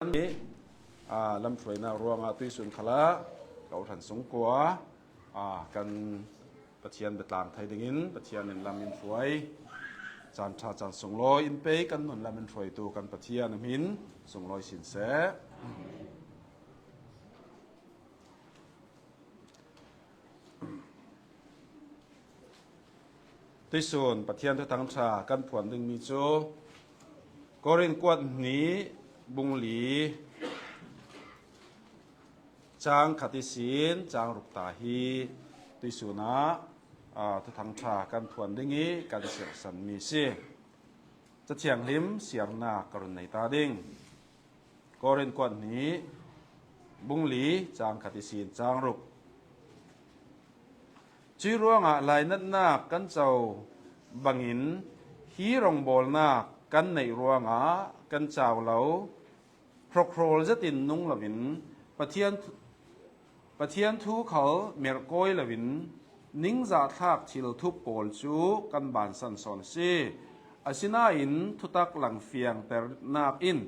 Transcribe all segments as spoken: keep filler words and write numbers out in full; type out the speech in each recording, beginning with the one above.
Lam hruainak ruangah tuisun khalah ka u hran sungkua, aa, kan Pathian biatlang thei dingin Pathian in lam in hruai, caan ṭha caan sunglawi in pei kan nun lam in hruaitu kan Pathian a hmin sunglawi sin seh. Tuisun Pathian Thuthang ṭha kan phuan dingmi cu Korin kuat hnih bung li cang khat ihsin cang ruk ta hi tuisun ah, aa, Thuthang ṭha kan phuan ding i kan siarsanmi si. Cathianghlim siarnak ka run nei ta ding. Korin kuat hnih bung li cang khat ihsin cang ruk. Cuih ruangah lainatnak kan co bangin hi rawngbawlnak kan neih ruangah kan cau lo. Hrokhrawl zetin nung loin Pathian Pathian thu khal merhkawi loin ningzahthlak thil thup pawl cu kan bansan sawn a si. Asinain thutak langfiangternak in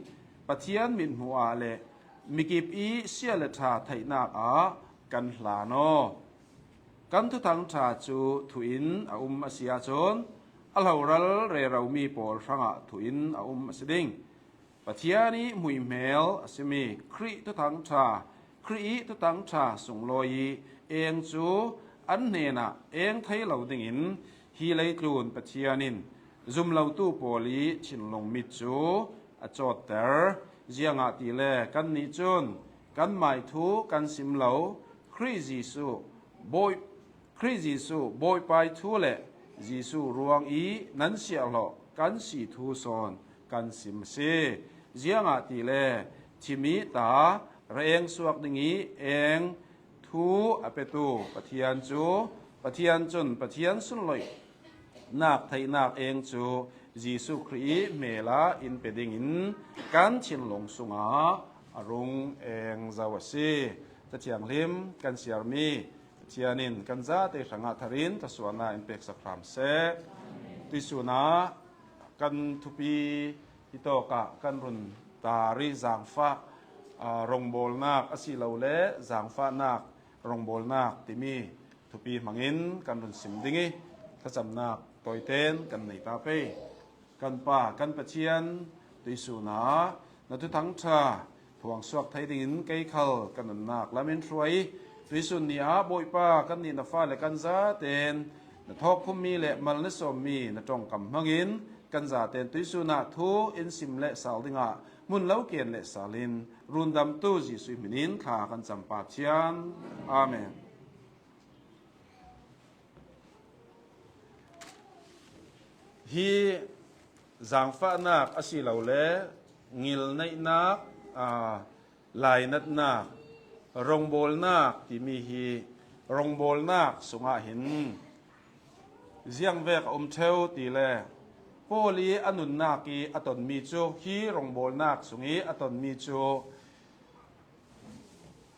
Pathian mithmuh ah le mikip i sia le ṭha theihnak ah kan hlan aw. Kan Thuthang ṭha cu thuin a um a si ahcun a hloral reromi pawl hrangah thuin a um a si ding. Pathian i hmuihmel a simi Khrih Thuthang ṭha, Khrih i Thuthang ṭha sunglawi i eng cu an hnenah eng thei lo dingin hi leitlun Pathian in zumlotu pawl i thinlung mit cu a cawtter. Ziangahtile kannih cun kanmai thu kan sim lo, Khrih Jesuh Bawi Khrih Jesuh Bawipa i thu le Jesuh ruang i nan siahhlawh kan si thu sawn kan sim a si. Ziangahtile thimi ta ra eng suak ding i eng thu a petu Pathian cu, Pathian cun Pathian sunloihnak theihnak eng cu Jesuh Khrih i hmel ah in pe dingin kan thinlung sungah a rung eng zo a si. Cathianghlim kan siarmi Pathian in kan zate hrangah thar in thluasuahnak in peksak hram seh. Tuisun ah kan thupi hitawk ah kan run tar i zaangfah, aa, rawngbawlnak asilole zaangfahnak rawngbawlnak timi thupi hmangin kan run sim ding i thlacamnak tawiten kan nei ta pei. Kan Pa, kan Pathian, tuisun ah na Thuthang ṭha phuangsuak thei dingin kei khal ka nunnak lam in hruai i tuisun ni ah Bawipa kannih na fale kan zaten na thawkkhummi le mal na sawmmi na ṭongkam hmangin kan zaten tuisun ah thu in sim le sal dingah hmun lo ken le sal in rundamtu Jesuh hmin in thla kan cam Pathian. Amen. Hi zaangfahnak asilole ngilneihnak, aa, lainatnak, rawngbawlnak timi hi rawngbawlnak sungah hin ziangvek a um ṭheu tile Paul i a nunnak i a tonmi cu hi rawngbawlnak sung i a tonmi cu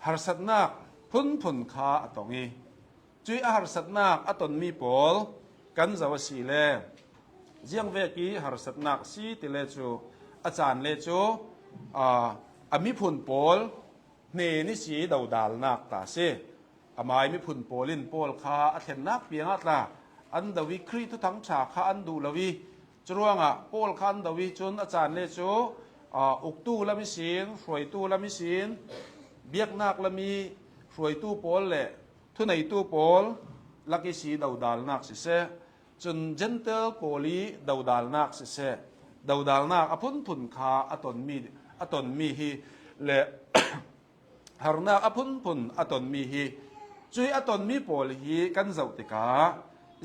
harsatnak phunphun kha a tong i, cuih a harsatnak a tonmi pawl kan zoh a si le, ziangvek i harsatnak a si ti le cu, a caan le cu, aa, a miphun pawl hnen ihsi dodalnak ta a si. Amai miphun pawl in Paul kha a thlennak piangah tla an do i Khrih Thuthang ṭha kha an duh lo i, curuangah Paul kha an do i cun a caan le cu, aa, uktu lam ihsin, hruaitu lam ihsin, biaknak lam i hruaitu pawl le thuneitu pawl lak ihsi dodalnak siseh, cun Jentail pawl i dodalnak siseh, dodalnak a phunphun kha a tonmi, a tonmi hi le harnak a phunphun a tonmi hi, cuih a tonmi pawl hi kan zoh tikah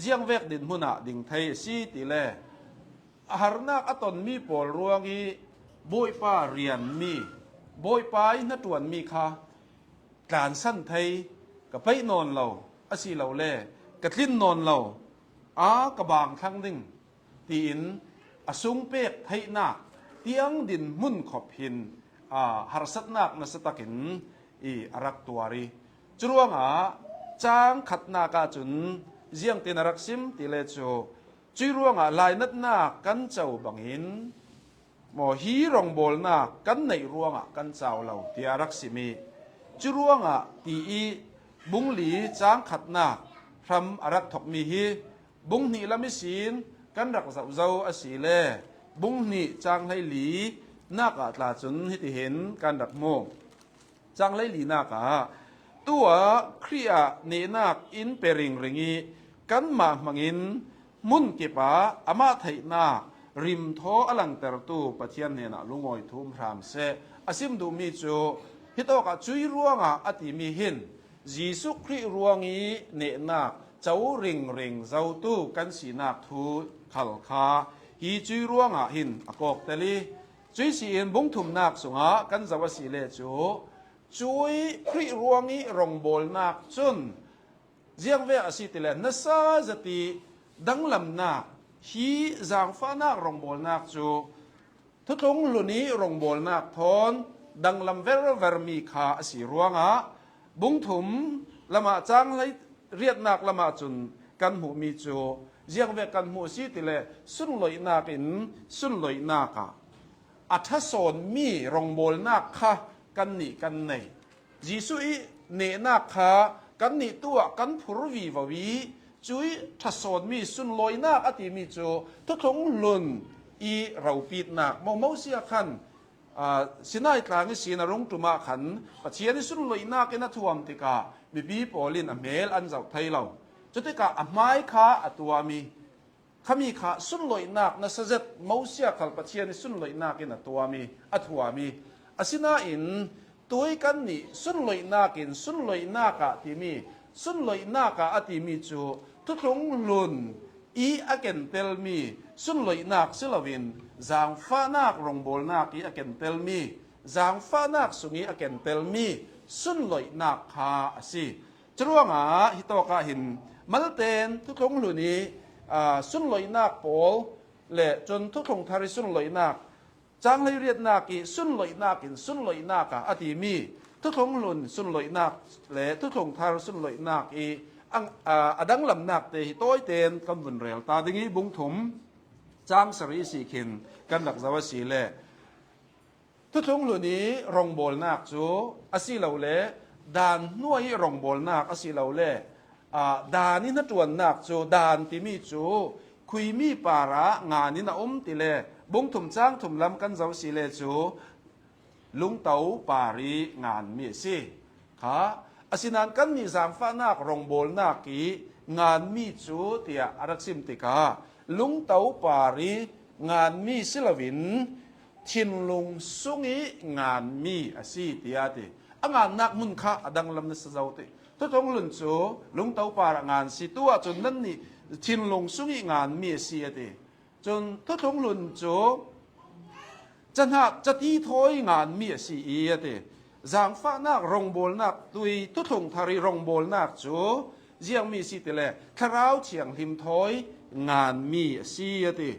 ziangvek dinhmun ah ding thei a si ti le a harnak a tonmi pawl ruang i Bawipa rianmi, Bawipa i hnaṭuanmi kha tlansan thei, ka paih nawn lo, asilole ka tlin nawn lo, a ka baang thlang ding, tiin a sung pek theihnak tiang dinhmun khop hin, aa, harsatnak nasa takin i a rak tuar i, curuangah cang khatnak ahcun ziangtin a rak sim ti le cu, cuih ruangah lainatnak kan co bangin maw, hi rawngbawlnak kan neih ruangah kan cau lo, tiah a rak sim i, cu ruangah ti i bung li cang khatnak hram a rak thokmi hi bung hnih lam ihsin kan rak zoh zo a si le, bung hnih cang hleili nak ah tla cun hitihin kan rak hmu. Cang hleili nak ah, tuah Khrih ah nehnak in pe ringring i, kanmah hmangin hmun kip ah amah theihnak rimthaw a langtertu Pathian hnenah lungawi thum hram seh. A sim duhmi cu hitawk ah cui ruangah a timi hin Jesuh Khrih ruang i nehnak co ringring zotu kan sinak thu khal kha hi cui ruangah hin a kawk tel i, cui si in bung thumnak sungah kan zoh a si le cu, cui Khrih ruang i rawngbawlnak cun ziangvek a si ti le nasa zati danglamnak, hi zaangfahnak rawngbawlnak cu thuthlung hlun i rawngbawlnak thawn danglam ververmi kha a si ruangah, bung thum lamah cang hlei riatnak lamah cun kan hmuhmi cu ziangvek kan hmuh a si ti le, sunloihnak in sunloihnak ah a ṭha sawnmi rawngbawlnak kha kannih kan nei. Jesuh i nehnak kha kannih tu ah kan phur vivo i, cui ṭha sawnmi sunlawinak a timi cu thuthlung hlun i ropitnak, Mo-, Mosia khan, aa, Sinai tlang ihsin a rung ṭum ah khan Pathian i sunloihnak in a thuam tikah mipi pawl in a hmel an zoh thei lo. Cutikah a hmai kha a tuam i, khami kha sunloihnak nasa zet, Mosia khal Pathian i sunloihnak in a tuam i, a thuam i, asinain tui kannih sunloihnak in sunloihnak ah timi, sunloihnak ah a timi cu thuthlung hlun i a kentelmi sunloihnak si loin zaangfahnak rawngbawlnak i a kentelmi, zaangfahnak sung i a kentelmi sunloihnak kha a si. Curuangah hitawk ah hin malten thuthlung hlun i, aa, sunloihnak pawl le cun thuthlung thar i sunloihnak, cang hleiriatnak i sunloihnak in sunloihnak ah a timi thuthlung hlun sunloihnak le thuthlung thar sunloihnak i a, aa, a danglamnak te hi tawiten kan vun rel ta ding i, bung thum cang sarih si khin kan rak zoh a si le, thuthlung hlun i rawngbawlnak cu asilole, daan hnuai i rawngbawlnak asilole, aa, daan i hnaṭuannak cu daan timi cu khuimi parah ngan in a um ti le, bung thum cang thum lam kan zoh si le cu lungto par i nganmi a si. Kha, asinain kannih zaangfahnak rawngbawlnak i nganmi cu tiah a rak sim tikah lungto par i nganmi si loin thinlung sung i nganmi a si, tiah a ti. A ngannak hmun kha a danglam nasa zo ti. Thuthlung hlun cu lungto par ah ngan si, tu ahcun nannih thinlung sung i nganmi a si, a ti. Cun thuthlung hlun cu cahnah cati thawi nganmi a si i, a ti. Zaangfahnak rawngbawlnak tui thuthlung thar i rawngbawlnak cu ziangmi si ti le Thlarau Thianghlim thawi nganmi a si, a ti.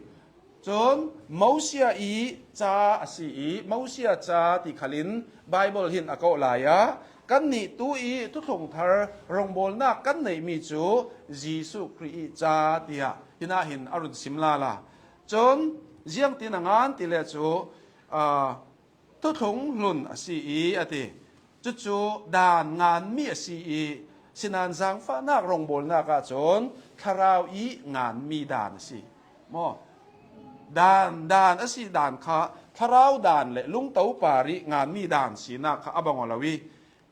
Cun Mosia i ca a si i, Mosia ca ti khalin Baibal hin a kawh lai ah, kannih tu i thuthlung thar rawngbawlnak kan neihmi cu Jesuh Khrih i ca tiah hinah hin a run sim lala. Cun ziangtin a ngan ti le cu, aa, thuthlung hlun a si i, a ti. Cucu daan nganmi a si i, sinan zaangfahnak rawngbawlnak ahcun thlarau i nganmi daan a si. Maw? Daan, daan a si daan kha thlarau daan le lungto par i nganmi daan sinak kha a bang aw lo i,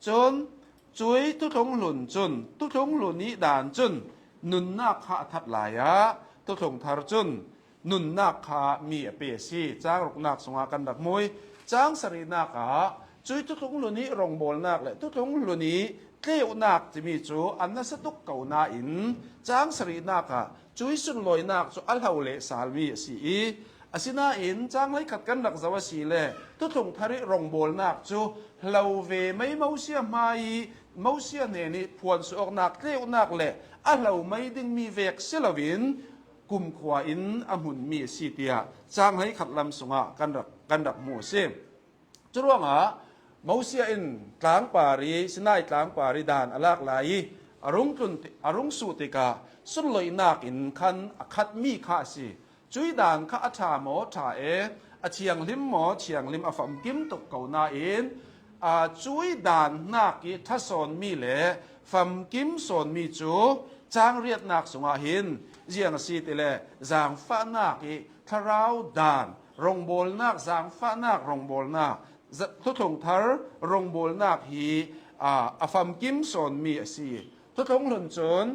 cun cui thuthlung hlun cun, thuthlung hlun i daan cun nunnak kha a that lai ah, thuthlung thar cun nunnak kha mi a pe a si. Cang ruknak sungah kan rak hmu i, cang sarihnak ah cui thuthlung hlun i rawngbawlnak le thuthlung hlun i tleuhnak timi cu an nasa tuk ko nain, cang sarihnak ah cui sunlawinak cu a hlo leh salmi a si i, asinain cang hleikhat kan rak zoh a si le thuthlung thar i rawngbawlnak cu hlo ve mai, Mosia hmai i Mosia hnen i phuansuahnak, tleuhnak le a hlo mai dingmi vek si loin kumkhua in a hmunmi a si, tiah cang hleikhat lam sungah kan rak, kan rak hmu a si. Curuangah Mosia in tlangpar i, Sinai tlangpar i daan a lak lai i, a rung tlun ti-, a rung suh tikah sunloihnak in khan a khatmi kha a si. Cui daan kha a ṭha maw, ṭha e, A thianghlim maw, thianghlim a famkim tuk ko nain, a, cui dan hnak i ṭha sawnmi le famkim sawnmi cu cang riatnak sungah hin ziang a si ti le, zaangfahnak i thlarau dan, rawngbawlnak, zaangfahnak rawngbawlnak, za-, thuthlung thar rawngbawlnak hi, aa, a famkim sawnmi a si. Thuthlung hlun cun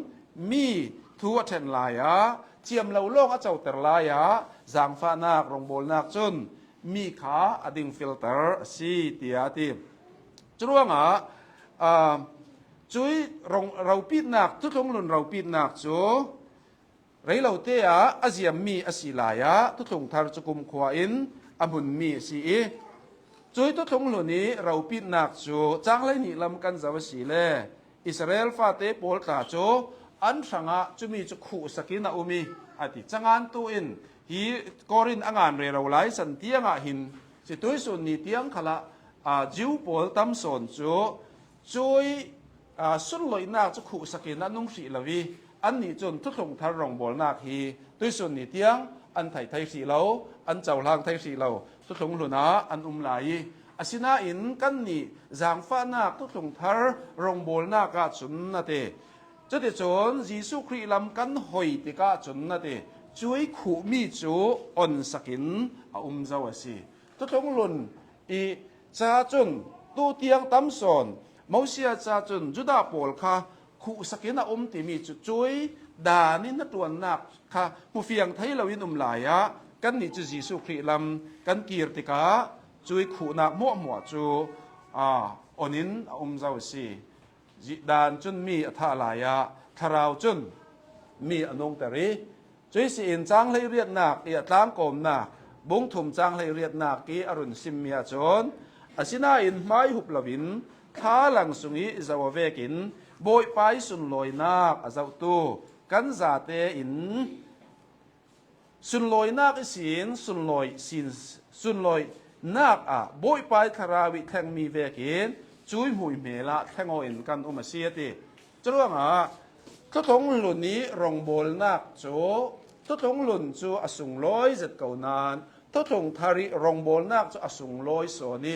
mi thu a ṭhen lai ah, thiam lo lawng a coter lai ah, zaangfahnak rawngbawlnak cun mi kha a dingfilter a si, tiah a ti. Curuangah, aa, cui rong-, ropitnak, thuthlung hlun ropitnak cu, rei lote ah a ziammi a si lai ah, thuthlung thar cu kumkhua in a hmunmi a si i, cui thuthlung hlun i ropitnak cu cang hleihnih lam kan zoh a si le, Israel fate pawl tla cu an hrangah cumi cu khuhsak in a um i, a ti. Cangan tu in hi Korin a ngan rero lai san tiangah hin si, tuisun ni tiang khalah, aa, Jew pawl tam sawn cu cui, aa, sunloihnak cu khuhsak in an um hrih lo i, annih cun thuthlung thar rawngbawlnak hi tuisun ni tiang an thei thei hrih lo, an cohlang thei hrih lo, thuthlung hlun ah an um lai i, asinain kannih zaangfahnak thuthlung thar rawngbawlnak ah cun na ti. Cuticun Jesuh Khrih lam kan hoi tikah cun na ti, cui khuhmi cu onsak in a um zo a si. Thuthlung hlun i ca cun tu tiang tam sawn, Mosia ca cun Judah pawl kha khuhsak in a um timi cu cui dan in hnaṭuannak kha hmufiang thei lo in um lai ah, kannih cu Jesuh Khrih lam kan kir tikah cui khuhnak hmuahhmuah cu, aa, on in a um zo a si. Zi-, dan cun mi a thah lai ah, thlarau cun mi a nungter i, cui si in cang hleiriatnak i a tlangkawmnak, bung thum cang hleiriatnak i a run simmi ahcun, asinain hmaihup loin thlalang sung i zoh awk vekin Bawipa i sunlawinak a zohtu kan zate in, sunlawinak ihsin sunlawi sin, sunlawinak ah Bawipa i thlarau i thlengmi vekin cui hmuihmel ah thleng aw in kan um a si, a ti. Curuangah thuthlung hlun i rawngbawlnak cu, thuthlung hlun cu a sunglawi zet ko nain thuthlung thar i rawngbawlnak cu a sunglawi sawn i,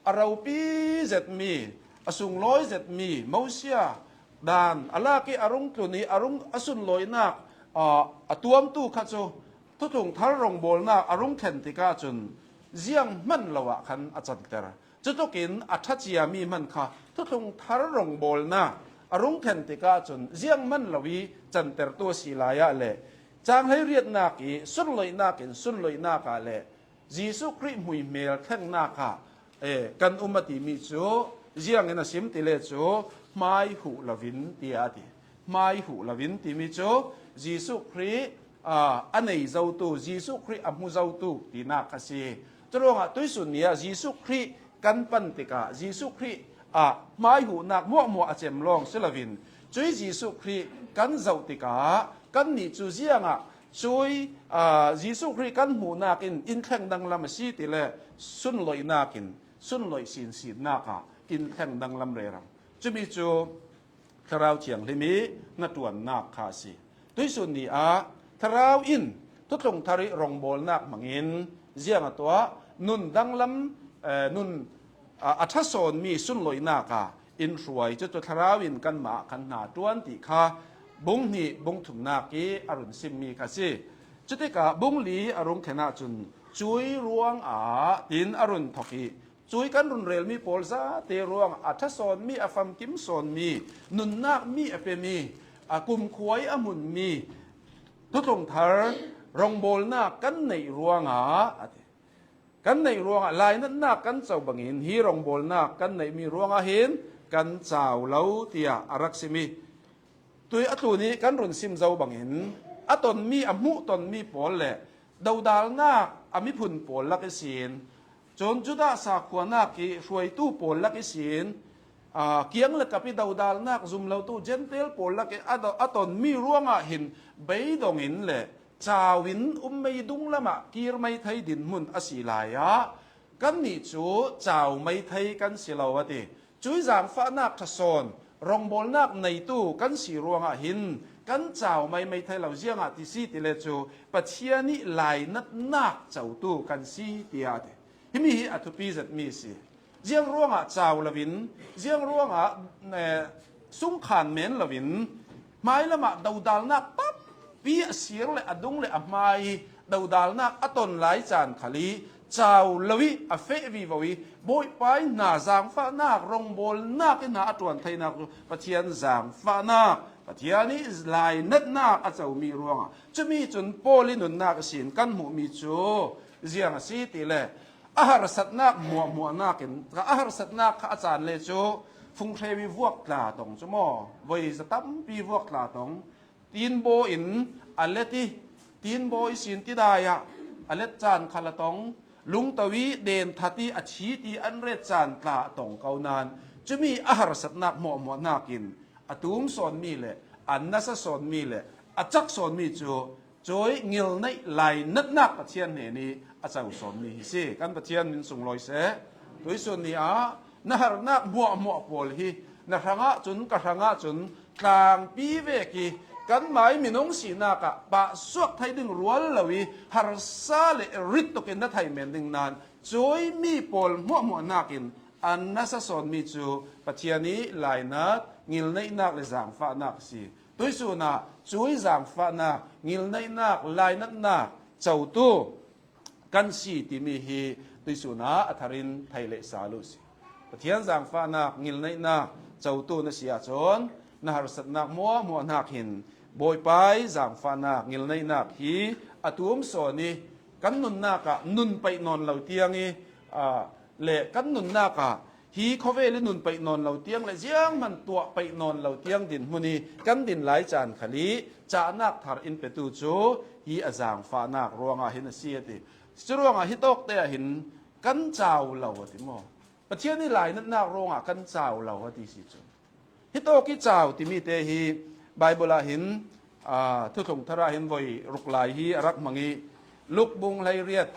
a ropi zetmi, a sunglawi zetmi Mosia dan a lak i a rung tlun i a rung a sunlawinak, aa, a tuamtu kha cu thuthlung thar rawngbawlnak a rung thlen tikah cun zianghman lo ah khan a canter. Cutukin a ṭha ciami hman kha thuthlung thar rawngbawlnak a rung thlen tikah cun zianghman lo i cantertu a si lai ah le, cang hleiriatnak i sunloihnak in sunloihnak ah le, Jesuh Khrih hmuihmel thlengnak ah, eh, kan um a timi cu ziangin a sim ti le cu, hmaihuh lovin tiah a ti. Hmaihuh lovin timi cu Jesuh Khrih, aa, a nei zotu, Jesuh Khrih a hmu zotu tinak a si. Curuangah tuisun ni ah Jesuh Khrih kan pan tikah Jesuh Khrih ah hmaihuhnak hmuahhmuah a cem lawng si lovin, cui Jesuh Khrih kan zoh tikah kannih cu ziangah cui, aa, Jesuh Khrih kan hmuhnak in in thleng danglam a si ti le, sunloihnak in, sunloih sinsinnak ah in thleng danglam rero. Cumi cu Thlarau Thianghlim i hnaṭuannak kha a si. Tuisun ni ah Thlarau in thuthlung thar i rawngbawlnak hmangin ziang a tuah, nun danglam, eh, nun, a, a ṭha sawnmi sunloihnak ah in hruai, cucu Thlarau in kanmah ah kan hnaṭuan ti kha bung hnih, bung thumnak i a run simmi kha a si. Cutikah bung li a rung thlen ahcun cui ruangah tin a run thok i, cui kan run relmi pawl zate ruangah a ṭha sawnmi, a famkim sawnmi, nunnak mi a pemi, a kumkhua i a hmunmi thuthlung thar rawngbawlnak kan neih ruangah, a ti. Kan neih ruangah lainatnak kan co bangin hi rawngbawlnak kan neihmi ruangah hin kan cau lo, tiah a rak simi. Tui a tlun i kan run sim zo bangin a tonmi, a hmuh tonmi pawl le dodalnak a miphun pawl lak ihsin, cun Judah sakhuanak i hruaitu pawl lak ihsin, aa, kiang le kap i dodalnak zum lotu Jentail pawl lak i a do-, a tonmi ruangah hin beidong in le cau in um mei dunglam ah kir mei thei dinhmun a si lai ah, kannih cu cau mei thei kan si lo, a ti. Cui zaangfahnak ṭha sawn rawngbawlnak neitu kan si ruangah hin kan cau maimai thei lo. Ziangah ti si ti le cu Pathian ih lainatnak cotu kan si, tiah a ti. Himi hi a thupi zetmi a si. Ziang ruangah cau loin, ziang ruangah, eh, sungkhan men loin, hmailamah dodalnak tampi a sir le a dung le a hmai dodalnak a ton lai caan khal ih cau lo ih a feh vivo ih Bawipa ih hna zangfahnak, rongbawlnak ih hna a ṭuan theinak cu Pathian zangfahnak, Pathian ih lainatnak a comi ruangah, cumi cun Paul ih nunnak ihsin kan hmuhmi cu ziang a si ti le, a harsatnak hmuahhmuahnak in, a harsatnak kha a caan le cu funghreu ih vuak tla tong cu maw, voi za tampi vuak tla tong, tinbaw in a let ih, tinbaw ihsin tidai ah a let caan khal a tong, lungto ih denthat ih a thit ih an ret caan tla a tong ko nain, cumi a harsatnak hmuahhmuahnak in a tum sawnmi le a nasa sawnmi le a cak sawnmi cu cuih ngilneih lainatnak Pathian hnenih a co sawnmi hi si. Kan Pathian min sunglawi seh. Tuihsun ni ah na harnak hmuahhmuah pawl hi na hrangah cun, ka hrangah cun tlangpi vek ih kanmah ih minung sinak ah pahsuak thei ding rual lo ih harsa le rit tukin na thei men ding nain cuih mi pawl hmuahhmuahnak in an nasa sawnmi cu Pathian ih lainat, ngilneihnak le zangfahnak a si. Tuihsun ah cuih zangfahnak, ngilneihnak, lainatnak cotu kan si timi hi tuihsun ah a thar in thei leh sal uh si. Pathian zangfahnak, ngilneihnak cotu na si ahcun na harsatnak hmuahhmuahnak hin Bawipa ih zangfahnak, ngilneihnak hi a tum sawn ih kan nunnak ah nun paih nawn lo tiang ih, ah, le kan nunnak ah hi khawvel ih nun paih nawn lo tiang le zianghman tuah paih nawn lo tiang dinhmun ih kan din lai caan khal ih cahnak thar in petu cu hi a zangfahnak ruangah hin a si a ti. Curuangah hitawkte ah hin kan cau lo a ti maw? Pathian ih lainatnak ruangah kan cau lo a ti si cu. Hitawk ih cau timi te hi Baibal ah hin, aa, Thuthlung Thar ah hin voi ruk lai hi a rak hmang ih, Luk bung hleiriat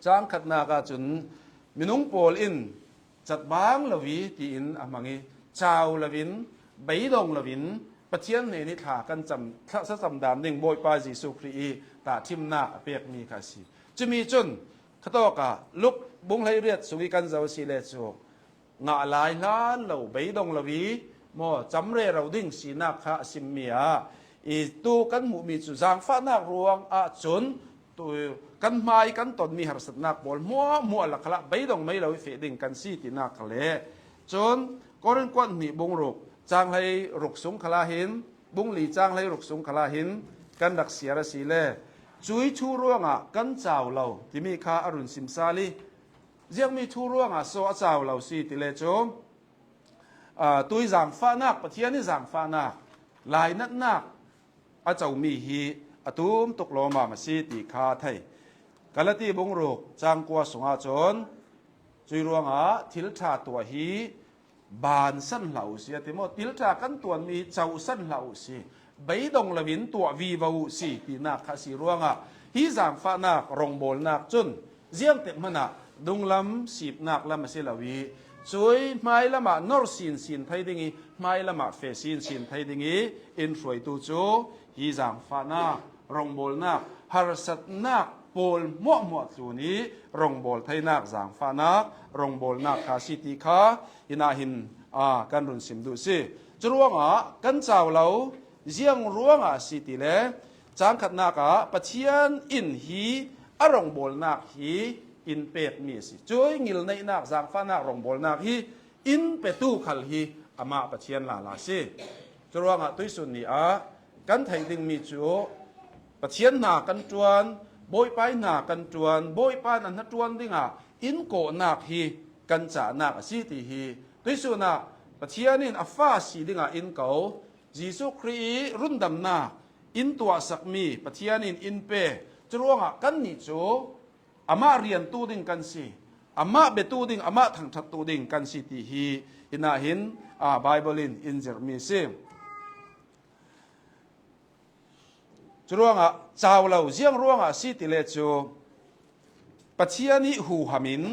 cang khatnak ahcun minung pawl in cat bang lo ih tiin a hmang ih, cau loin, beidong loin, Pathian hnen ih thla kan cam, thla, sa camdan ding Bawipa Jesuh Khrih ih tahṭhimnak a pekmi kha a si. Cumi cun, khatawkah Luk bung hleiriat sung ih kan zoh a si le cu, ngah lai hlan lo, beidong lo ih maw, cam rero ding sinak kha a simmi ah, i tu kan hmuhmi cu zangfahnak ruang ahcun tu kan hmai kan tonmi harsatnak pawl hmuahhmuah lak khalah beidong mei lo ih feh ding kan si tinak kha le. Cun Korin kuat hnih bung ruk cang hlei ruk sung khalah hin, bung li cang hlei ruk sung khalah hin kan rak siar a si le. Cuih thu ruangah kan cau lo timi kha a run sim sal ih, ziangmi thu ruangah so a cau lo si ti le cu, aa, tuih zangfahnak, Pathian ih zangfahnak, lainatnak a comi hi a tum tuk lawmam a si ti kha a thei. Galati bung ruk cang kua sungah cun cuih ruangah thil ṭha tuah hi bansan hlah uh si a ti maw? Thil ṭha kan tuanmi hi cohsan hlah uh si. Beidong loin tuah vivo uh si tinak kha a si ruangah hi zangfahnak rongbawlnak cun ziangtik hmanah dunglam sipnak lam a si lo ih cuih hmailamah nor sinsin thei ding ih hmailamah fe sinsin thei ding ih in hruaitu cu hi zangfahnak, rongbawlnak, harsatnak pawl hmuahhmuah tlun ih rongbawl theinak zangfahnak, rongbawlnak kha a si ti kha hinah hin, aa, kan run sim duh si. Curuangah kan cau lo, ziang ruangah a si ti le, cang khatnak ah Pathian in hi a rongbawlnak hi in pekmi a si. Cuih ngilneihnak, zangfahnak, rongbawlnak hi in petu khal hi amah Pathian lala a si. Curuangah tuihsun ni ah kan theih dingmi cu Pathian hna kan ṭuan, Bawipa ih hna kan ṭuan, Bawipa in a hnaṭuan dingah in kawhnak hi kan cahnak a si ti hi tuihsun ah Pathian in a fa si dingah in ko, Jesuh Khrih ih rundamnak in tuahsakmi Pathian in in pe. Curuangah kannih cu amah riantu ding kan si, amah biatu ding, amah thangṭhattu ding kan si ti hi hinah hin, aa, Baibal in in zirhmi a si. Curuangah cau lo, ziang ruangah a si ti le cu Pathian ih huham in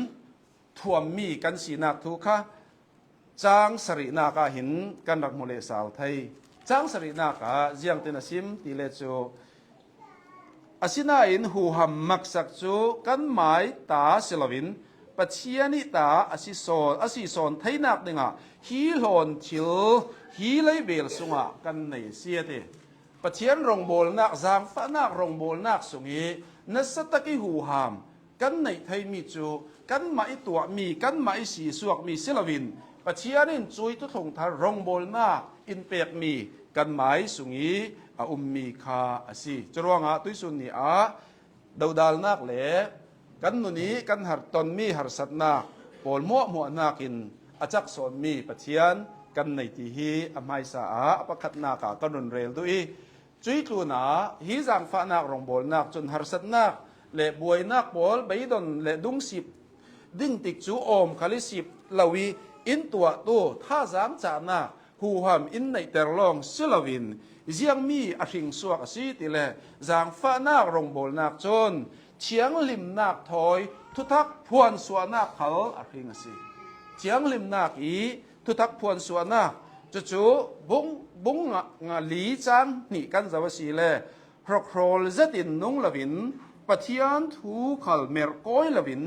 thuammi kan sinak thu kha cang sarihnak ah hin kan rak hmu leh sau thei. Cang sarihnak ah ziangtin a sim ti le cu, asinain huham maksak cu kanmai ta si loin Pathian ih ta a si sawn, a si sawn theinak dingah hi hlawn thil hi leibel sungah kan nei a si a ti. Pathian rongbawlnak, zaangfahnak rongbawlnak sungih nasa tak ih huham kan neih theimi cu kanmah ih tuahmi, kanmah ih sisuakmi si loin Pathian in cui thuthlung thar rongbawlnak in pekmi kanmai sungih a ummi kha a si. Curuangah tuihsun ni ah dodalnak le kan nun ih kan har tonmi harsatnak pawl hmuahhmuah nakin a cak sawnmi Pathian kan nei ti hi a hmaisa ah a pakhatnak ah kan run rel duh ih, cui tlunah hi zaangfahnak rongbawlnak cun harsatnak le buainak pawl beidon le dungsip ding tikcu awm khal ih sip lo ih in tuahtu thazaang cahnak huham in neihter lawng si loin ziangmi a hringsuak a si ti le zaangfahnak rongbawlnak cun thianghlimnak thawi thuthak phuansuahnak khal a hring a si. Thianghlimnak ih thuthak phuansuahnak, cucu bung, bung nga, nga li cang hnih kan zoh a si le hrokhrawl zetin nung loin Pathian thu khal merhkawi loin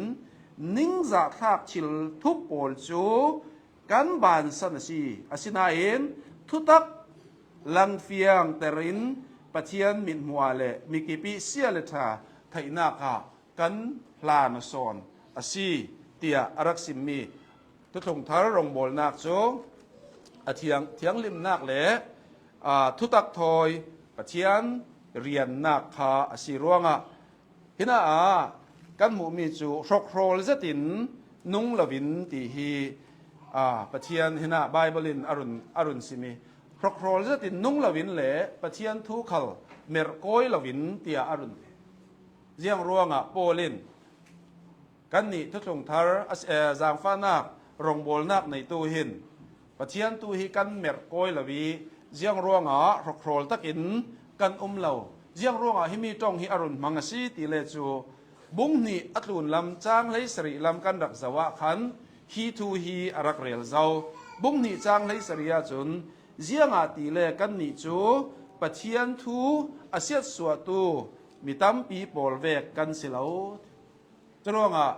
ningzah thlak thil thup pawl cu kan bansan a si. Asinain thutak langfiang terin Pathian mithmuh le mikip ih sia le ṭha theihnak ah kan hlan aw sawn a si, tiah a rak simmi thuthlung thar rongbawlnak cu a thiang, thianghlimnak le, aa, thutak thawi Pathian riannak kha a si ruangah, hinah ah kan hmuhmi cu hrokhrawl zetin nung loin ti hi, aa, Pathian hinah Baibal in a run, a run simmi hrokhrawl zetin nung loin le Pathian thu khal merhkawi loin tiah a run ti. Ziang ruangah Paul in kannih thuthlung thar a si, eh, zaangfahnak rongbawlnak neitu hin Pathian tu hi kan merhkawi lo ih ziang ruangah hrokhrawl takin kan um lo, ziang ruangah himi ṭong hi a run hmang a si ti le cu bung hnih a tlunlam cang hleisarih lam kan rak zoh ah khan hi thu hi a rak rel zo. Bung hnih cang hleisarih ahcun ziangahtile kannih cu Pathian thu a siatsuahtu mi tampi pawl vek kan si lo. Curuangah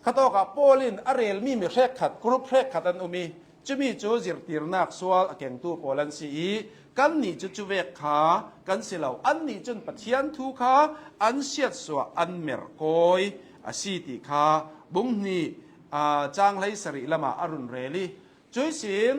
khatawkah Paul in a relmi mi hrekkhat, group hrekkhat an um ih, cumi cu zirhtirnak sual a kengtu pawl an si ih, kannih cu cuvek kha kan si lo. Annih cun Pathian thu kha an siatsuah, an merhkawi a si ti kha bung hnih, aa, cang hleisarih lamah a run rel ih, cuihsin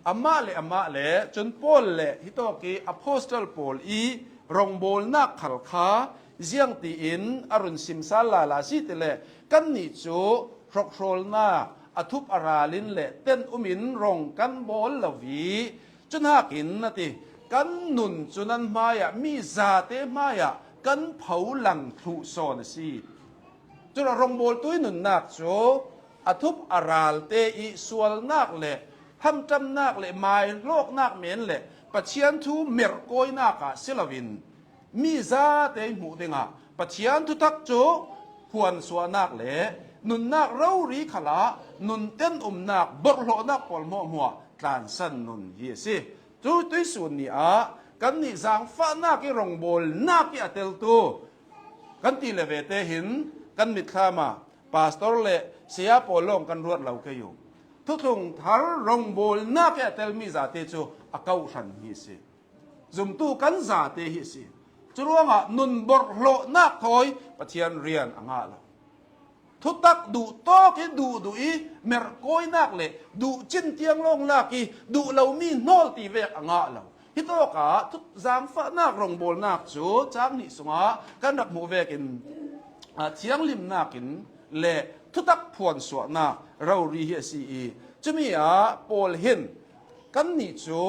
amah le amah le cun Paul le hitawk ih apostle pawl ih rongbawlnak khal kha ziangtiin a run simsal lala si ti le kannih cu hrokhrawlnak a thup a ral in le ten um in rong kan bawl lo ih, cuhnakin a ti, kan nun cu nan hmaiah mi zate hmaiah kan pho lang thluh sawn a si. Cun a rongbawltu ih nunnak cu a thup a ralte ih sualnak le hamṭamnak le maihlawknak men le Pathian thu merhkawinak ah si loin mi zate ih hmuh dingah Pathian thutak cu phuansuahnak le nunnak rori khalah nunten umnak borhhlawhnak pawl hmuahhmuah tlansan nun hi a si. Cu tuihsun ni ah kannih zaangfahnak ih rongbawlnak ih a teltu kan ti le vete hin kan mitthlam ah pastor le saya pawl lawng kan ruat lo kei uh. Thuthlung thar rongbawlnak ih a telmi zate cu a kohhran hi a si. Zumtu kan zate hi a si. Curuangah nun borhhlawhnak thawi Pathian rian a ngah lo. Thutak duh tawk ih duh duh ih merhkawinak le duh cin tiang lawng lak ih duh lomi hnawl ti vek a ngah lo. Hitawkah thut zaangfahnak rongbawlnak cu cang hnih sungah kan rak hmuh vekin, ah, thianghlimnak in le thutak phuansuahnak rori hi a si ih, cumi ah Paul hin kannih cu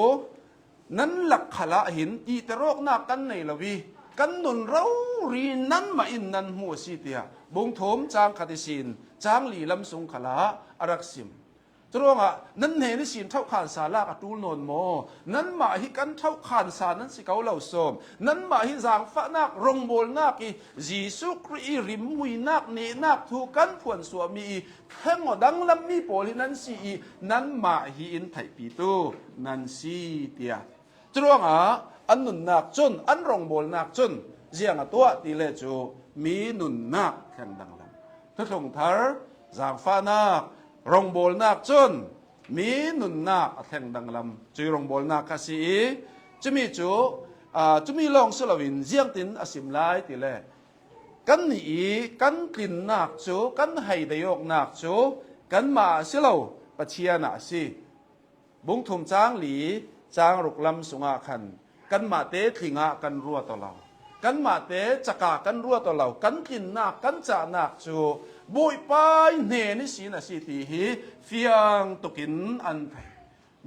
nan lak khalah hin tihter awknak kan nei lo ih kan nun rori nanmah in nan hmu a si, tiah bung thum cang khat ihsin cang li lam sung khalah a rak sim. Curuangah nan hnen ihsin ṭhauhkhansa lak a ṭul nawn maw? Nanmah hi kan ṭhauhkhansa nan si ko lo sawm. Nanmah hi zaangfahnak rongbawlnak ih Jesuh Khrih ih rimhmuinak nehnak thu kan phuansuahmi ih theng aw danglammi pawl hi nan si ih nanmah hi in theihpitu nan si, tiah Curuangah an nunnak cun, an rawngbawlnak cun ziang a tuah ti le cu mi nunnak thleng danglam. Thuthlung thar, zangfahnak, rawngbawlnak cun mi nunnak a thleng danglam. Cui rawngbawlnak kha si i, cumi cu, aa, cumi lawng si loin ziangtin a sim lai ti le, kannih i kan tlinnak cu, kan hei deiawknak cu kanmah a si lo, Pathian ah a si. Bung thum cang li cang ruk lam sungah khan kanmah te tlingah kan ruat aw lo, kanmah te cakah kan ruat aw lo, kan tlinnak, kan cahnak cu Bawipa i hnen ihsin a si ti hi fiang tukin an thei.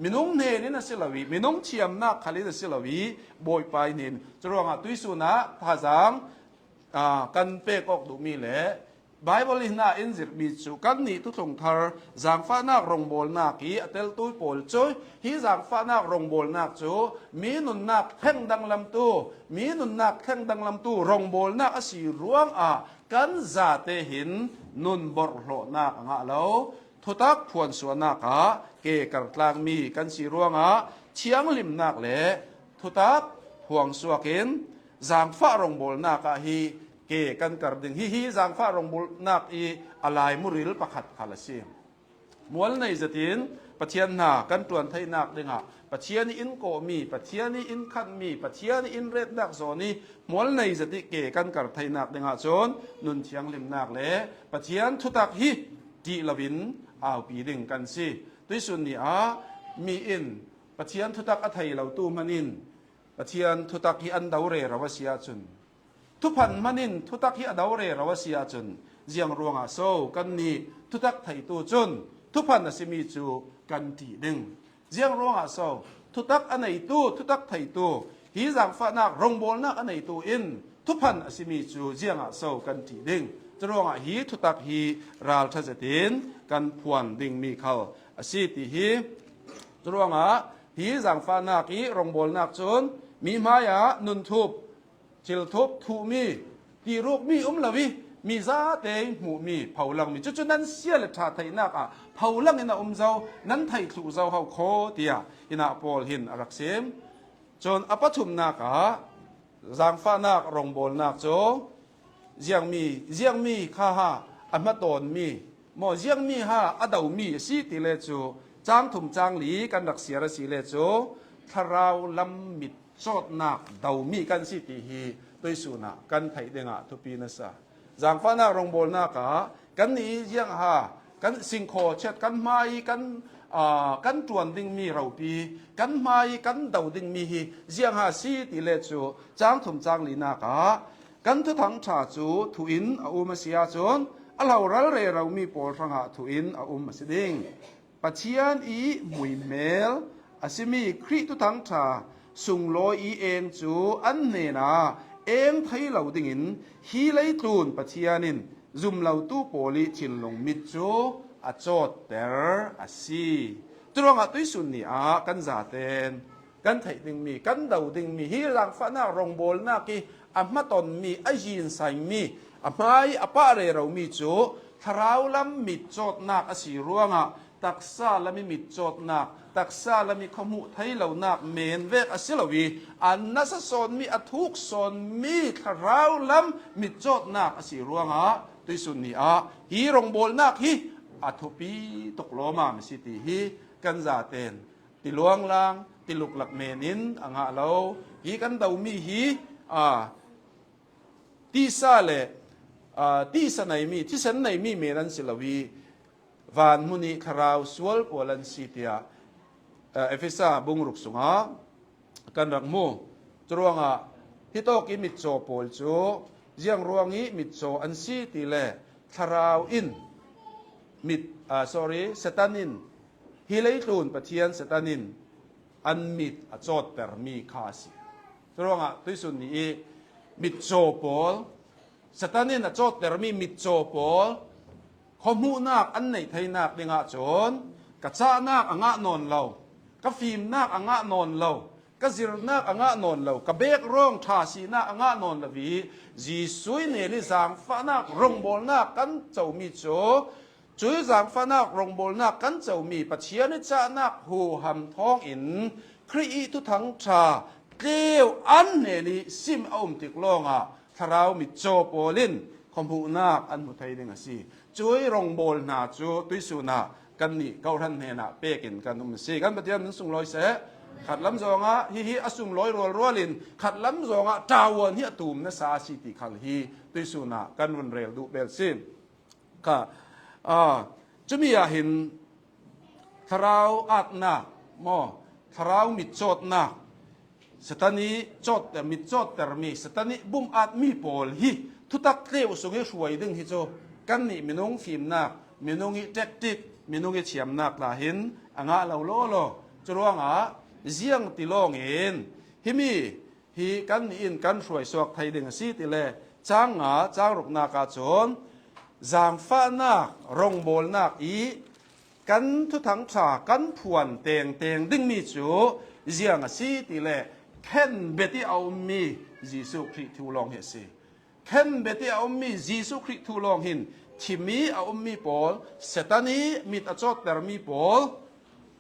Minung hnen in a si lo i, minung thiamnak khal in a si lo i, Bawipa i hnen. Curuangah tuisun ah thazaang, aa, kan pek awk duhmi le Baibal i hna in zirhmi cu kannih thuthlung thar, zangfahnak rawngbawlnak i a teltu pawl cu hi zangfahnak rawngbawlnak cu mi nunnak thleng danglamtu, mi nunnak thleng danglamtu rawngbawlnak a si ruangah kan zate hin nun borhhlawhnak a ngah lo. Thutak phuansuahnak ah ke kartlangmi kan si ruangah thianghlimnak le thutak phuangsuak in zangfah rawngbawlnak ah hi ke kan kar ding. Hihi zangfah rawngbawlnak i a laimu ril pakhat khal a si. Mualnei zetin Pathian hna kan ṭuan theihnak dingah Pathian i in kawhmi, Pathian i in khanhmi, Pathian i in retnak zawn i mualnei zet i ke kan kar theihnak dingah cun nun thianghlimnak le Pathian thutak hi ṭih loin aupi ding kan si. Tuisun ni ah mi in Pathian thutak a thei lotu hmanh in Pathian thutak hi an do rero a si ahcun, thuphan hmanh in thutak hi a do rero a si ahcun, ziang ruangah so kannih thutak theitu cun thuphan a simi cu kan ṭih ding? Ziang ruangah so thutak a neitu, thutak theitu, hi zangfahnak rawngbawlnak a neitu in thuphan a simi cu ziangah so kan ṭih ding? Curuangah hi thutak hi ralṭha zetin kan phuan dingmi khal a si ti hi. Curuangah hi zangfahnak i rawngbawlnak cun mi hmaiah nun thup, thil thup, thuhmi, tirukmi um lo i mi zate i hmuhmi pholangmi, cucu nan sia le ṭha theihnak ah pholang in a um zo, nan theih thluh zo ho kho, tiah hinah Paul hin a rak sim. Cun a pathumnak ah zangfahnak rawngbawlnak cu ziangmi, ziangmi kha ha a hmatawnmi maw, ziangmi ha a domi a si ti le cu, cang thum cang li kan rak siar a si le cu, thlarau lam mit cawtnak domi kan si ti hi tuisun ah kan theih dingah thupi nasa. Zangfahnak rawngbawlnak ah kannih ziang ha kan singkhaw chiat, kan hmai kan, aa, kan ṭuan dingmi ropi, kan hmai kan do dingmi hi ziang ha si ti le cu, cang thum cang linak ah kan Thuthang ṭha cu thu in a um a si ahcun a hloral reromi pawl hrangah thu in a um a si ding. Pathian i muihmel a simi Khrih Thuthang ṭha sunglawi i eng cu an hnenah eng thei lo dingin hi leitlun Pathian in zum lotu pawl i thinlung mit cu a cawtter a si. Curuangah tuisun ni ah kan zaten kan theih dingmi, kan do dingmi, hi zangfahnak rawngbawlnak i a hmatonmi, a yinsaimi, a hmai a pah reromi cu thlarau lam mit cawtnak a si ruangah taksa lam i mit cawtnak, taksa lam i khuahmuh thei lonak men vek a si lo i, a nasa sawnmi, a thuk sawnmi thlarau lam mit cawtnak a si ruangah tuisun ni ah hi rawngbawlnak hi a thupi tuk lawmam a si ti hi kan zaten tiluanglang, tiluklak men in a ngah lo. Hi kan domi hi, aa, tisa le, aa, tisa neimi, thisen neimi men an si lo i, van hmun i thlarau sual pawl an si, tiah, aa, Efesa bung ruk sungah kan rak hmu. Curuangah hitawk i mitcaw pawl cu ziang ruang i mitcaw an si ti le thlarau in mit, aa, sorry, Satan in, hi leitlun pathian Satan in an mit a cawttermi kha a si. Curuangah tuisun ni i mitcaw pawl, Satan in a cawttermi mitcaw pawl khuahmuhnak an neih theinak dingah cun ka cahnak a ngah nawn lo, ka fimnak a ngah nawn lo, ka zirhnak a ngah nawn lo, ka background ṭha sinak a ngah nawn lo i Jesuh i hnen i zangfahnak rawngbawlnak kan comi cu, cui zangfahnak rawngbawlnak kan comi Pathian i cahnak huham thawngin Khrih i Thuthang ṭha tleu an hnen i sim a um tik lawngah thlarau mitcaw pawl in khuahmuhnak an hmu thei ding a si. Cui rawngbawl hna cu tuihsun ah kannih kawhhran hnenah pekin kan um a si. Kan Pathian min sunglawi seh. Khatlam zawngah hihi a sunglawi rualrual in khatlam zawngah ṭavuan hi a tum nasa a si ti khal hi tuihsun ah kan run rel duh bel si. Kha, aa, cumi ah hin thlarau atnak maw, thlarau mitcawtnak, Satan i cawt, mitcawttermi, Satan i bum atmi pawl hi thutak tleu sung i hruai ding hi cu kannih minung fimnak, minung i tactic, minung i thiamnak tla hin a ngah lo lawlaw. Curuangah ziang ti lawngin himi hi kannih in kan hruai suak thei ding a si ti le cang nga, cang ruknak ahcun zaangfahnak, rawngbawlnak i kan Thuthang ṭha kan phuan tengteng dingmi cu ziang a si ti le khenbet i a ummi Jesuh Khrih thu lawng hi a si. Khenbet i a ummi Jesuh Khrih thu lawng hin thimi a ummi pawl, Satan i mit a cawttermi pawl,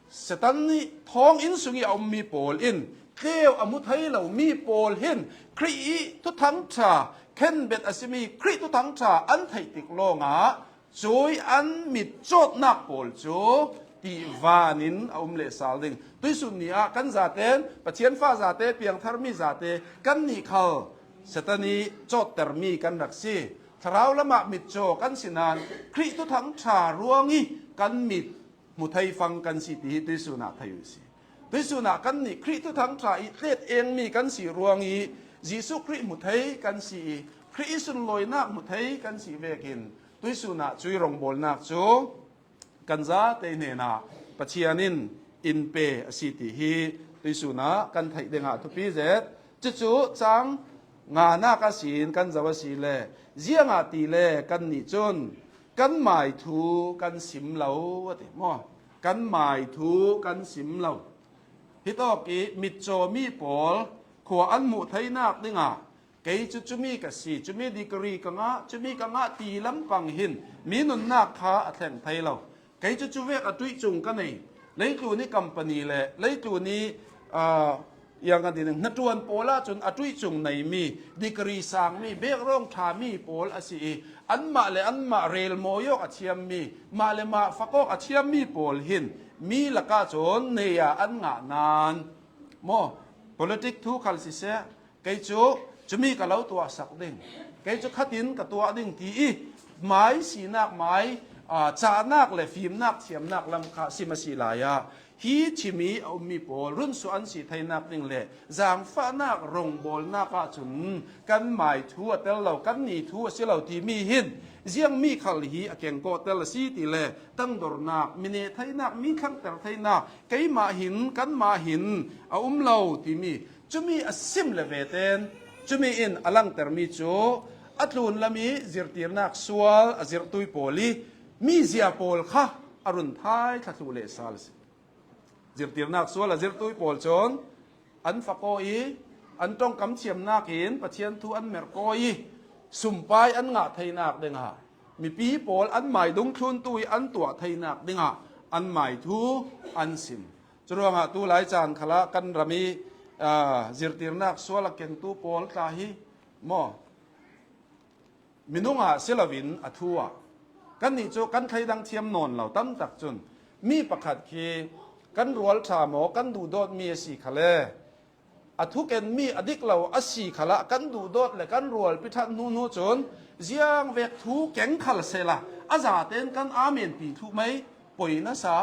Satan i thawnginn sung i a ummi pawl in tleu a hmu thei lomi pawl hin Khrih i Thuthang ṭha khenbet a simi Khrih Thuthang ṭha an theih tik lawngah cui an mitcawtnak pawl cu tihvan in a um lehsal ding. Tuihsun ni ah kan zaten Pathian fa zate, piangtharmi zate kannih khal Satan i cawttermi kan rak si. Thlarau lamah mitcaw kan si nain Khrih Thuthang ṭha ruang i kan mit hmu thei fang kan si ti hi tuihsun ah thei uh si. Tuihsun ah kannih Khrih Thuthang ṭha i tlet engmi kan si ruang i Jesuh Khrih hmu thei kan si i Khrih i sunlawinak hmu thei kan si vekin tuihsun ah cui rawngbawlnak cu kan zate hnenah Pathian in in pe a si ti hi tuihsun ah kan theih dingah thupi zet. Cucu cang nganak a sin kan zoh a si le ziangahtile kannih cun kan mai thu kan sim lo a ti maw? Kan mai thu kan sim lo. Hitawk i mitcawmi pawl khua an hmuh theinak dingah kei cu cumi ka si, cumi degree ka ngah, cumi ka ngah ti lampang hin mi nunnak kha a thleng thei lo. Kei cu cuvek a tuih cung ka nei. Leitlun i company le leitlun i, aa, yang kan ti ning, hnaṭuan pawl ahcun a tuih cung neimi, degree sangmi, background ṭhami pawl a si i, anmah le anmah rel mawi awk a thiammi, mah le mah fak awk a thiammi pawl hin mi lakah cun nei ah an ngah nain maw, politic thu khal siseh, kei cu cumi ka lo tuahsak ding, kei cu khatin ka tuah ding ti i mai sinak, mai, aa, cahnak le fimnak thiamnak lam kha sim a si lai ah hi thimi a ummi pawl, runsuah an si theinak ding le zaangfahnak rawngbawlnak ahcun kan mai thu a tel lo, kan ni thu a si lo timi hin ziangmi khal hi a kengkawh tel a si ti le tangdornak, mi neh theinak, mi thlangter theinak, keimah hin, kanmah hin a um lo timi cumi a sim le ve ten cumi in a langtermi cu a tlunlam i zirtirnak sual a zirhtui pawl i mizia pawl kha a run thai thla thluh lehsal a si. Zirtirnak sual a zirhtui pawl cun an fak aw i an ṭongkam thiamnak in Pathian thu an merh aw i sumpai an ngah theinak dingah mipi pawl an mai dungthluntu i an tuah theinak dingah an mai thu an sim. Curuangah tu lai caan khalah kan ram i, aa, zirtirnak sual a kengtu pawl tla hi maw, minung ah si loin a thu ah kannih cu kan thleidang thiam nawn lo. Tamtak cun mi pakhat khi kan rual ṭha maw, kan duhdawtmi a si khal le a thukenmi a dik lo a si khalah kan duhdawt le kan rualpi ṭhat hnu hnu cun ziangvek thu keng khal sehla a zaten kan amen pi thluh mai poi nasa.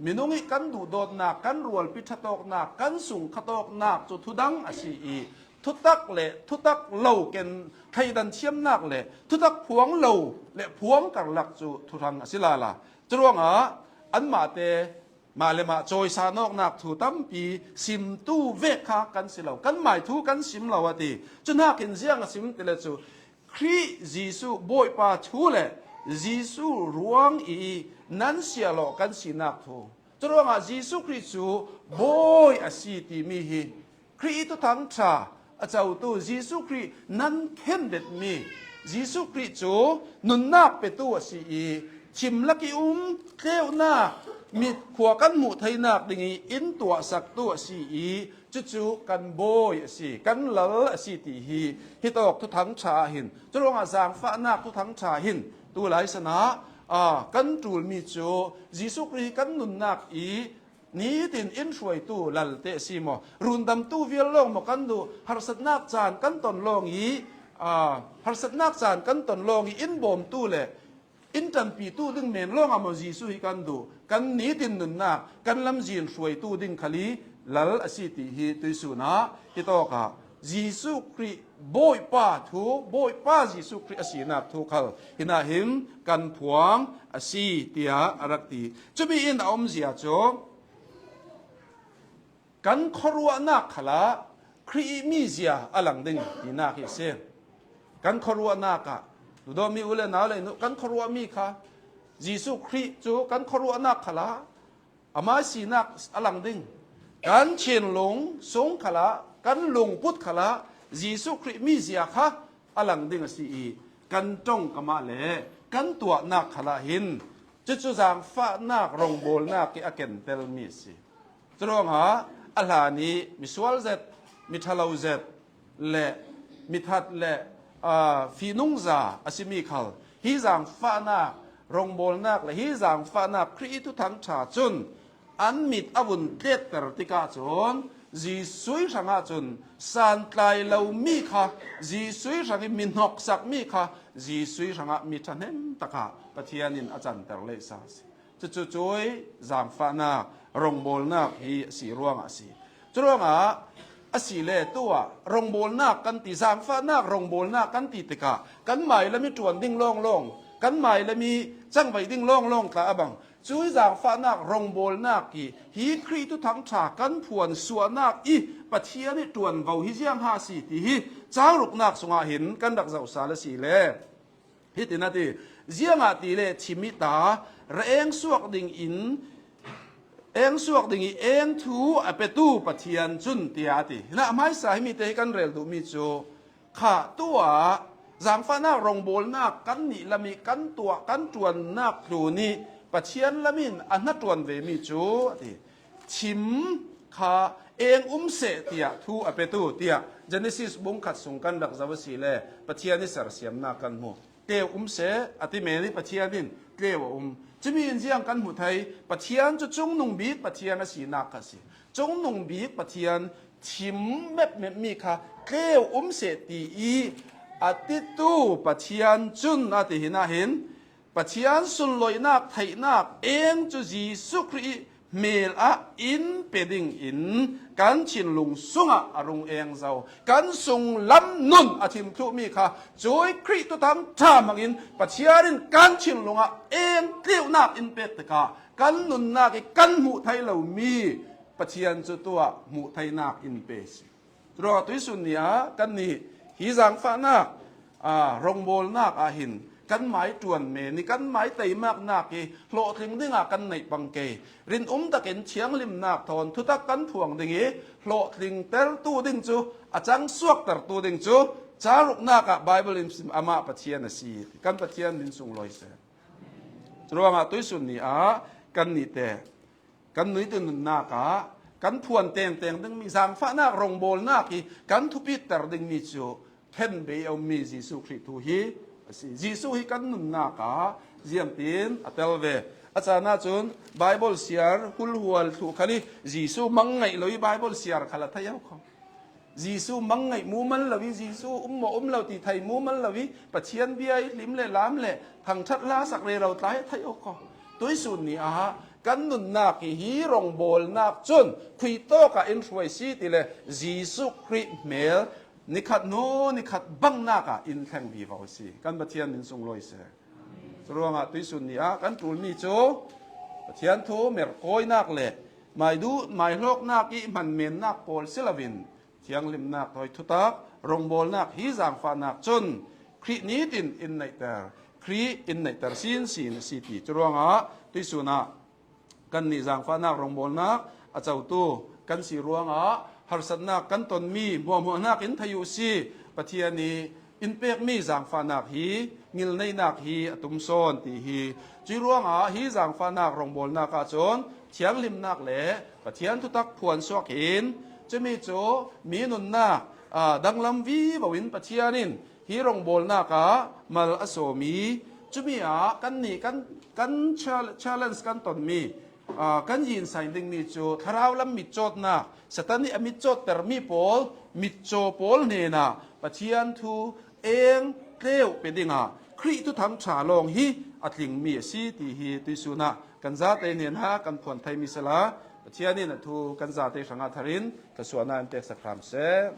Minung i kan duhdawtnak, kan rualpi ṭhatawknak, kan sung khatawknak cu thudang a si i thutak le thutak lo ken, thleidan thiamnak le thutak phuang lo le phuang karlak cu thuhrang a si lala. Curuangah anmahte mah le mah cawisan awknak thu tampi simtu vek kha kan si lo, kan mai thu kan sim lo a ti. Cu hnakin ziang a sim ti le cu Khrih Jesuh Bawipa thu le Jesuh ruang i nan sialawh kan sinak thu. Curuangah Jesuh Khrih cu Bawi a si timi hi Khrih i Thuthang ṭha a cotu, Jesuh Khrih nan khenbetmi, Jesuh Khrih cu nunnak petu a si i thim lak i um tleunak Mit khua kan hmuh theinak ding i in tuahsaktu a si i, cucu kan bawi a si, kan lal a si ti hi, hitawk thuthang ṭha ah hin, curuangah zangfahnak thuthang ṭha hin, tulai sanah, aa, kan ṭulmi cu Jesuh Khrih hi kan nunnak i nitin in hruaitu lalte a si maw? Rundamtu vial lawng maw kan duh? Harsatnak caan kan ton lawng i, aa, harsatnak caan kan ton lawng i in bawmtu le in ṭanpitu ding men lawngah maw Jesuh hi kan duh? Kan nitin nunnak, kan lamzin hruaitu ding khal i lal a si ti hi tuihsun ah hitawkah Jesuh Khrih Bawipa thu, Bawipa Jesuh Khrih a sinak thu khal hinah hin kan phuang a si, tiah a rak ti. Cumi in a umzia cu kan khuaruahnak khalah Khrih i mizia a lang ding tinak hi a si. Kan khuaruahnak ah, duhdawtmi u le nau le nu, kan khuaruahmi kha Jesuh Khrih cu kan khuaruahnak khalah amah sinak a lang ding. Kan thinlung sung khalah, kan lungput khalah Jesuh Khrih mizia kha a lang ding a si i, kan ṭongkam ah le kan tuahnak khalah hin cucu zangfahnak rongbawlnak i a kentelmi a si. Curuangah a hlan i misual zet, miṭhalo zet le mithat le, aa, fihnungza a simi khal hi zangfahnak rongbawlnak le hi zangfahnak Khrih i thuthang ṭha cun an mit a vun tletter tikah cun Jesuh hrangah cun santlai lomi kha, Jesuh hrang i mi hnoksakmi kha, Jesuh hrangah mi ṭhahnem takah Pathian in a canter lehsa a si. Cucu cui zangfahnak rongbawlnak hi a si ruangah a si. Curuangah a si le tu ah rongbawlnak kan ti, zangfahnak rongbawlnak kan ti tikah kan mailam i ṭuan ding lawnglawng, kan mailam i cangvaih ding lawnglawng tla a bang, cui zangfahnak rongbawlnak i hi Khrih thuthang ṭha kan phuan suahnak i Pathian i ṭuanvo hi ziang ha si ti hi cauruknak sungah hin kan rak zoh sal a si le. Hitin a ti, ziangahtile thim i ta ra eng suak ding in, eng suak ding i eng thu a petu Pathian cun, tiah a ti. Hinah hmaisa himi te hi kan rel duhmi cu kha tu ah zangfahnak rongbawlnak kan nih lam i kan tuah, kan ṭuannak tlun i Pathian lam in a hnaṭuan vemi cu a ti. Thim kha eng um seh tiah thu a petu tiah Genesis bung khat sung kan rak zoh a si le Pathian i sersiamnak kan hmu. Tleu um seh a ti men i Pathian in tleu a um. Cumi in ziang kan hmu thei? Pathian cu cungnung bik Pathian a sinak kha si. Cungnung bik Pathian, thim mepmepmi kha tleu um seh ti i a titu Pathian cun a ti hinah hin Pathian sunloihnak theihnak eng cu Jesuh Khrih i hmel ah in pe ding in kan thinlung sungah a rung eng zo. Kan sunglam nun a thim thluhmi kha cui Khrih thuthang ṭha hmangin Pathian in kan thinlung ah eng tleuhnak in pek tikah kan nunnak i kan hmuh thei lomi Pathian cu tuah hmuh theinak in pe si. Curuangah tuihsun ni ah kannih hi zangfahnak, aa, rongbawlnak ah hin kan mai ṭuan men i kan mai teimaknak i hlawhtling dingah kan neih pang ke. Rinum takin thianghlimnak thawn thutak kan phuang ding i hlawhtling tertu ding cu, a cang suaktertu ding cu, cauruknak ah Baibal in sim amah Pathian a si. Kan Pathian min sunglawi seh. Curuangah tuihsun ni ah kannih te kan nuitu nunnak ah kan phuan tengteng dingmi zangfahnak rongbawlnak i kan thupiter dingmi cu khenbei a ummi Jesuh Khrih thu hi a si. Jesuh hi kan nunnak ah ziangtin a tel ve. A caan ahcun Baibal siar hulhual thluh khal i Jesuh mang ngaih lo i Baibal siar khal a thei a kho. Jesuh mang ngaih mumal lo i, Jesuh um maw um lo ti thei mumal lo i, Pathian bia i hlim le lam le thangṭhat lasak rero tla hi thei awk kho. Tuihsun ni ah kan nunnak i hi rongbawlnak cun khuitawk ah in hruai si ti le Jesuh Khrih hmel nikhat hnu nikhat bangnak ah in thleng vivo si. Kan Pathian min sunglawi seh. Curuangah tuihsun ni ah kan ṭulmi cu Pathian thu merkawinak le maiduh maihlawknak i hmanmennak pawl si loin thianghlimnak thawi thutak rongbawlnak hi zangfahnak cun Khrih nitin in neihter, Khrih in neihter sinsin a si ti. Curuangah tuihsun ah kannih zangfahnak rongbawlnak a cotu kan si ruangah harsatnak kan tonmi hmuahhmuahnak in thei uh si. Pathian i in pekmi zangfahnak hi ngilneinak hi a tum sawn ti hi. Cuih ruangah hi zangfahnak rongbawlnak ahcun thianghlimnak le Pathian thutak phuan suak in, cumi cu mi nunnak, aa, danglam vivo in Pathian in hi rongbawlnak ah mal a sawmi, cumi ah kannih kan, kan chal-, challenge kan tonmi, aa, kan yin sain dingmi cu thlarau lam mitcawtnak, Satan nih a mitcawttermi pawl, mitcaw pawl hnenah Pathian thu eng tleu pe dingah Khrih thuthang ṭha lawng hi a tlingmi a si ti hi tuihsun ah kan zate hnenah kan phuan theimi sila Pathian in a thu kan zate hrangah thar in thluasuahnak in peksak hram seh.